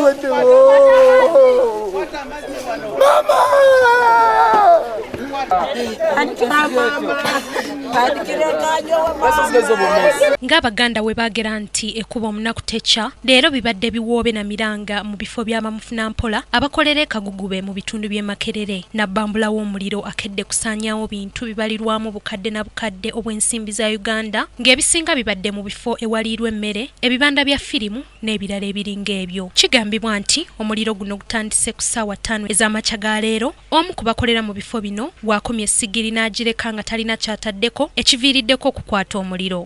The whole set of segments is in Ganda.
Kiweddewo. Mama! Ng'Abaganda bwe baagera nti ekuba omunaku tekya, leero bibadde biwoobe na miranga mu bifo bya bamufunampola abakolera e Kagugube mu bitundu by'e Makerere. Nabbambula w'omuliro akedde kusaanyaawo bintu bibalirwamu bukadde na bukadde obw'ensimbi za Uganda ng'ebisinga bibadde mu bifo ewaliirwa emmere, ebibanda bya firimu n'ebirala ebiringa ebyo. Kigambibwa nti omuliro guno gutandise ku ssaawa ttaano ez'amakya ga leero, omu ku bakolera mu bifo bino bw'akomye essigiri n'agireka nga talina ky'ataddeko ekiviiriddeko okukwata omuliro.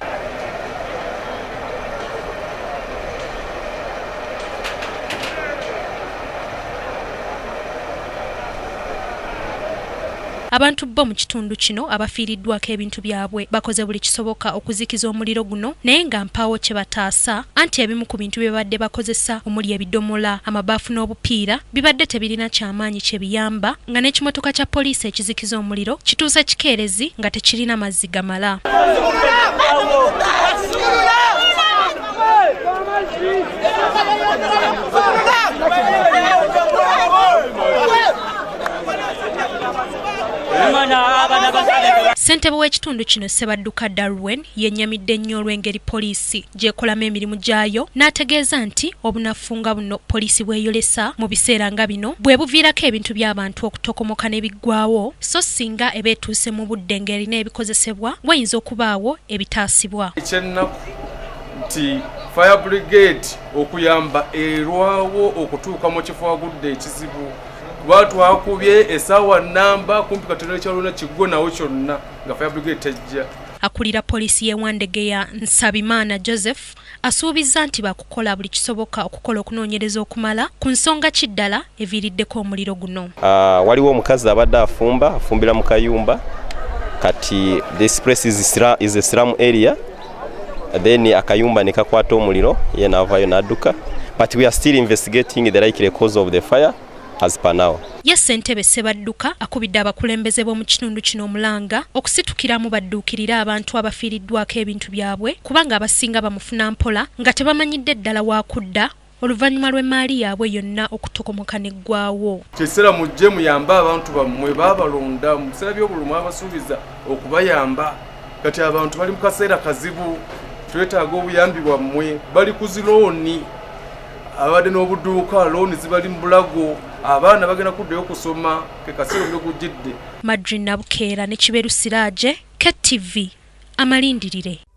Abantu bo mu kitundu kino abafiiriddwako ebintu byabwe bakoze buli kisoboka okuzikiza omuliro guno naye nga mpaawo kye bataasa anti ebimu ku bintu bye babadde bakozesa omuli ebidomola, amabaafu n'obupiira bibadde tebirina kyamaanyi kye biyamba nga n'ekimotoka kya poliisi ekizikiza omuliro kituuse kikeerezi nga tekirina mazzi gamala. Ssentebe w'ekitundu kino Ssebadduka Darwen yennyamidde nnyo olw'engeri poliisi gy'ekolamu emirimu gyayo n'ategeeza nti obunafu nga buno poliisi bw'eyolesa mu biseera nga bino bwe buviirako ebintu by'abantu okutokomoka ne biggwaawo so singa eba etuuse mu budde ng'erina ebikozesebwa wayinza okubaawo ebitaasibwa. Ekyennaku nti Fire Brigade okuyamba erwawo okutuuka mu kifo wagudde ekizibu kuba twakubye esaawa namba kumpi katono ekyalona kiggwe nawo kyonna nga Fire Brigade tejja. Akulira poliisi y'e Wandegeya Nsabimana Joseph asuubizza nti bakukola buli kisoboka okukola okunoonyereza okumala ku nsonga ki ddala eviiriddeko omuliro guno. Waliwo omukazi abadde afumba, afumbira mu kayumba, kati this place is a slum area, then akayumba ne kakwata omuliro, ye n'avaayo n'adduka, but we are still investigating the likely cause of the fire as per now. Ye ssentebe Ssebadduka akubidde abakulembeze b'omu kitundu kino omulanga okusitukiramu badduukirire abantu abafiiriddwako ebintu byabwe kubanga abasinga bamufuna mpola nga tebamanyidde ddala waakudda oluvannyuma lw'emmaali yaabwe yonna okutokomoka n'eggwawo. Kiseera mujje muyambe abantu bammwe baabalonda mu biseera by'obululu mwabasuubiza okubayamba, kati abantu bali mu kaseera kazibu, twetaaga obuyambi bwammwe, bali ku zilooni, abadde n'obuduuka looni zibali mu bulago, abaana bagenda kuddayo okusoma, ke kaseera omuliro gujjidde. Madrine Nabukeera ne Kiberu Siraje, KTV, amalindirire.